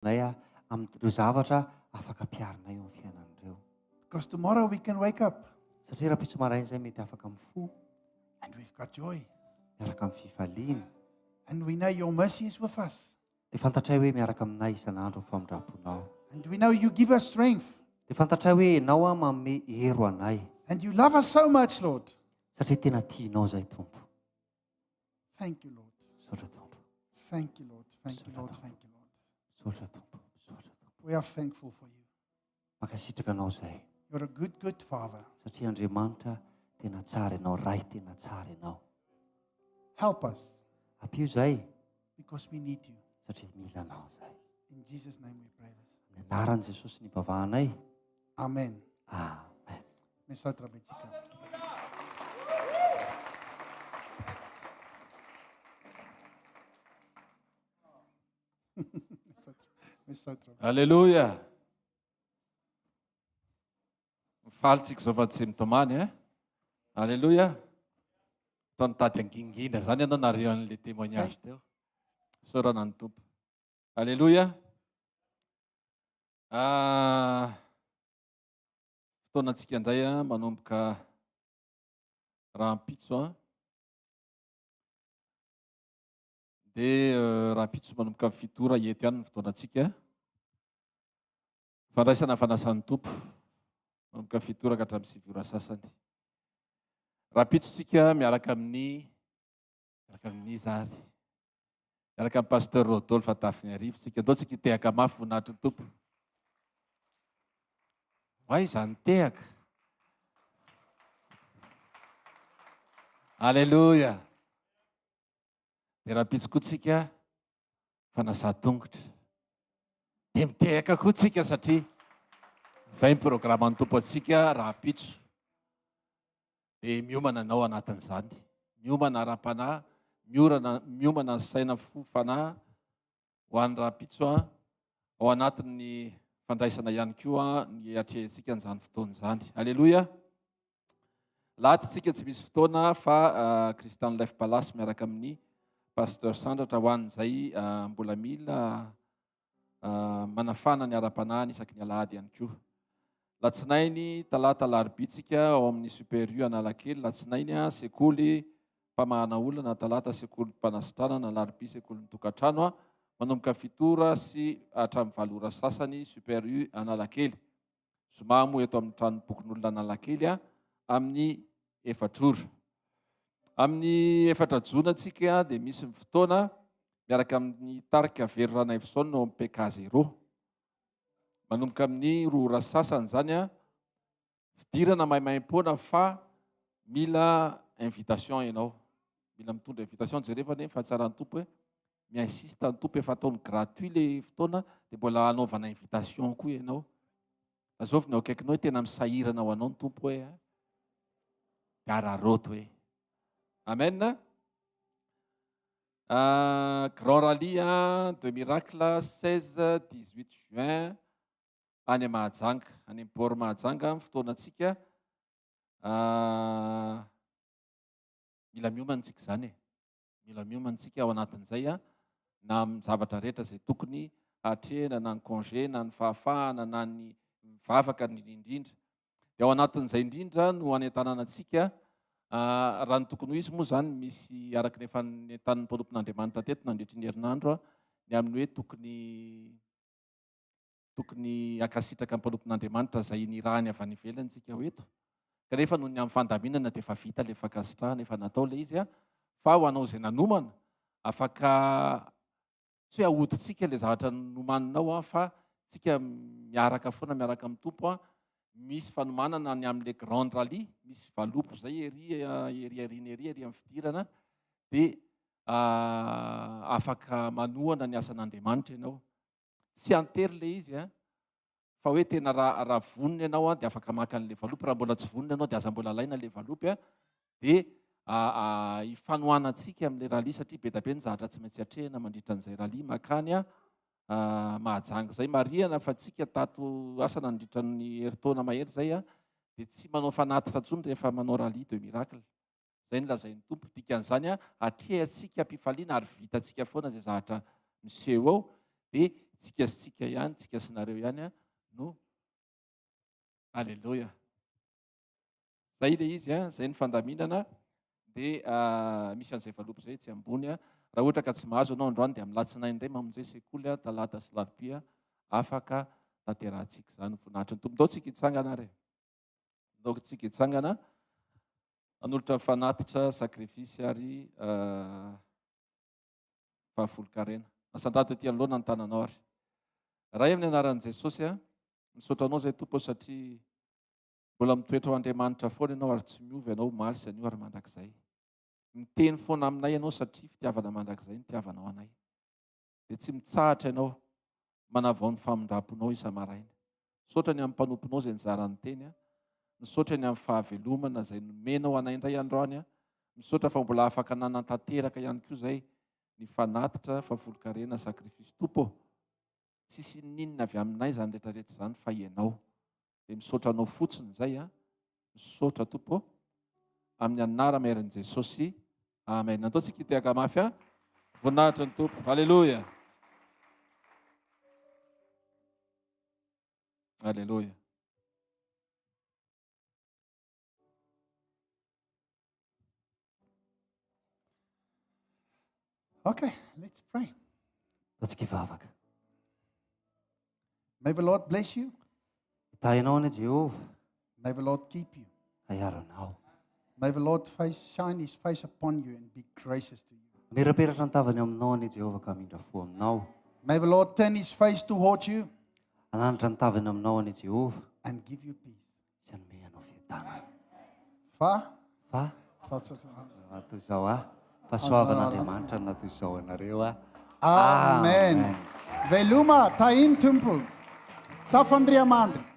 Nay amin'ireo zavatra afaka ampiharinay eo amin'ny fiainan'ireo. Because tomorrow we can wake up. Satria rahampitso maraina izay mety afaka mifoha. And we've got joy. Miaraka amin'ny fifaliana. And we know your mercy is with us. Dia fantatray hoe miaraka aminay isan'andro ny famindram-ponao. And we know you give us strength. Dia fantatray hoe ianao manome hery ho anay. And you love us so much, Lord. Satria tena tianao izay Tompo. Thank you, Lord. Misaotra Tompo. Thank you, Lord. Thank you, Lord. Thank you, Lord. Misaotra Tompo. Misaotra Tompo. We are thankful for you. Mankasitraka anao izay. You're a good, good Father. Satria Andriamanitra tena tsara ianao, Ray tena tsara ianao. Help us. Ampio izay. Because we need you. Satria mila anao izay. In Jesus' name we pray this. Amin'ny anaran'i Jesosy nivavahanay. Amen. Amen. Misaotra betsaka. Misaotra. Alléluia. Mifaly tsika izao fa tsy mitomany eh. Alléluia. Toa nitady angingina zany ianao nareo an'le témoignage teo. Isaorana ny Tompo. Alléluia. Ah, fotoanantsika indray a manomboka rahampitso a. Dia euh, rahampitso manomboka amin'ny fito ora eto ihany ny fotoanantsika. Fandraisana fanasan'ny Tompo manomboka fito ora ka hatramin'ny sivy ora sasany. Rahampitso tsika miaraka amin'ny Miaraka amin'iza ary? Miaraka amin'ny Pasteur Rodolphe Tafiniarivo tsika. Andao tsika hitehaka mafy voninahitry ny Tompo. Ho aiza ny tehaka? Alléluia. Dia rahampitso koa tsika fanasa tongotra. Dia mitehaka koa tsika satria izay ny programan'ny Tompo antsika rahampitso. Dia miomana anao anatin'izany. Miomana ara-panahy, miorana, miomana ny saina, fo, fanahy ho an'ny rahampitso an, ao anatin'ny fandraisana ihany koa ny atrehintsika an'izany fotoana izany. Aleloia! Laty tsika tsy misy fotoana fa uh, Christian Life Palace miaraka amin'ny Pasteur Sandratra ho an'izay uh, mbola mila manafana ny ara-panahiny isaky ny alahady ihany koa. Latsinainy, talata, alarobia tsika ao amin'ny Super U Analakely, latsinainy sekoly mpamahana olana, talata sekoly mpanasitranana, alarobia sekolin'ny tokantrano, manomboka fito ora sy hatramin'ny valo ora sasany Super U Analakely. Zoma moa eto amin'ny tranombokin'olona Analakely amin'ny efatra ora. Amin'ny efatra jona tsika dia misy ny fotoana miaraka amin'ny tarika Vero Ranaivoson ao amin'ny PK Zéro. Manomboka amin'ny roa ora sasany izany a, fidirana maimaimpoana fa mila invitation ianao. Mila mitondra invitation, jereo anie ny fahatsaran'ny Tompo hoe mi-insiste ny Tompo efa ataony gratuit le fotoana dia mbola hanaovana invitation koa ianao. Azovy ny ao akaikinao hoe tena misahirana ho anao ny Tompo hoe a. Dia araraoty hoe. Amen. Grand Rallye de Miracle 16 18 juin any Mahajanga, any amin'ny port Mahajanga ny fotoanantsika. Mila miomana tsika izany e. Mila miomana tsika ao anatin'izay na amin'ny zavatra rehetra izay tokony hatrehina na ny congé na ny fahafahana na ny mivavaka indrindra indrindra. Dia ao anatin'izay indrindra no anentanana antsika, raha ny tokony ho izy moa izany misy araka ny efa nentanin'ny mpanompon'Andriamanitra teto nandritry ny herinandro ny amin'ny hoe tokony tokony hankasitraka ny mpanompon'Andriamanitra izay nirahany avy any ivelany tsika ho eto. Kanefa noho ny amin'ny fandaminana dia efa vita ilay fankasitrahana, efa natao ilay izy fa ho anao izay nanomana afaka Tsy hoe ahodintsika ilay zavatra nomaninao an, fa tsika miaraka foana miaraka amin'ny Tompo an, misy fanomanana ny amin'ilay grande rallye, misy valopy izay ery ery aoriana ery, ery amin'ny fidirana, dia afaka manohana ny asan'Andriamanitra ianao. Tsy antery ilay izy an, fa hoe tena raha raha vonona ianao an dia afaka maka an'ilay valopy, raha mbola tsy vonona ianao dia aza mbola alaina ilay valopy an, dia hifanohanantsika amin'ilay rallye satria be dia be ny zavatra tsy maintsy atrehina mandritra an'izay rallye makany an Mahajanga izay. Marihana fa tsika tato asa nandritra ny herintaona mahery izay an dia tsy manao fanatitra intsony rehefa manao rallye de miracle. Izay no lazain'ny Tompo. Dikan'izany, atrehantsika am-pifaliana ary vitantsika foana izay zavatra miseho ao, dia Tsika sy tsika ihany, tsika sy nareo ihany no Aleloia. Zay ilay izy a, zay ny fandaminana dia misy an'izay valopy izay etsy ambony a. Raha ohatra ka tsy mahazo ianao androany dia amin'ny latsinainy indray mamonjy sekoly a, talata sy larobia afaka tanterahantsika izany. Voninahitry ny Tompo. Ndao tsika hitsangana ary. Ndao tsika hitsangana hanolotra fanatitra sacrifice ary fahafolonkarena. Asandrato ety anoloana ny tananao ary. Ray amin'ny anaran'i Jesosy a, misaotra anao izay Tompo satria mbola mitoetra ho Andriamanitra foana ianao ary tsy miova ianao omaly sy anio ary mandrakizay. Miteny foana aminay ianao satria fitiavana mandrakizay ny tiavanao anay. Dia tsy mitsahatra ianao manavao ny famindram-ponao isa-maraina. Misaotra ny amin'ny mpanomponao izay nizara ny teny a. Misaotra ny amin'ny fahavelomana izay nomenao anay indray androany a. Misaotra fa mbola afaka nanantanteraka ihany koa izay ny fanatitra fahafolonkarena sacrifice. Tompo ô, tsisy inoninona avy aminay izany rehetrarehetra izany fa Ianao. Dia misaotra Anao fotsiny izay a. Misaotra Tompo ô. Amin'ny anara-maherin'i Jesosy. Amen. Andao tsika hitehaka mafy a. Voninahitry ny Tompo. Alléluia. Alléluia. Okay, let's pray. Ataontsika hivavaka. May the Lord bless you. Hitahy anao anie Jehovah. May the Lord keep you. Ka hiaro anao. May the Lord face, shine his face upon you and be gracious to you. Hamirapiratra ny tavany aminao anie Jehovah ka hamindra fo aminao. May the Lord turn his face towards you Hanandratra ny tavany aminao anie Jehovah and give you peace. sy hanome anao fiadanana. Fa Fa fa toy izao ah. Fahasoavan'Andriamanitra no toy izao anareo ah. Amen. Veloma tahin Tompo. Tafandriamandry.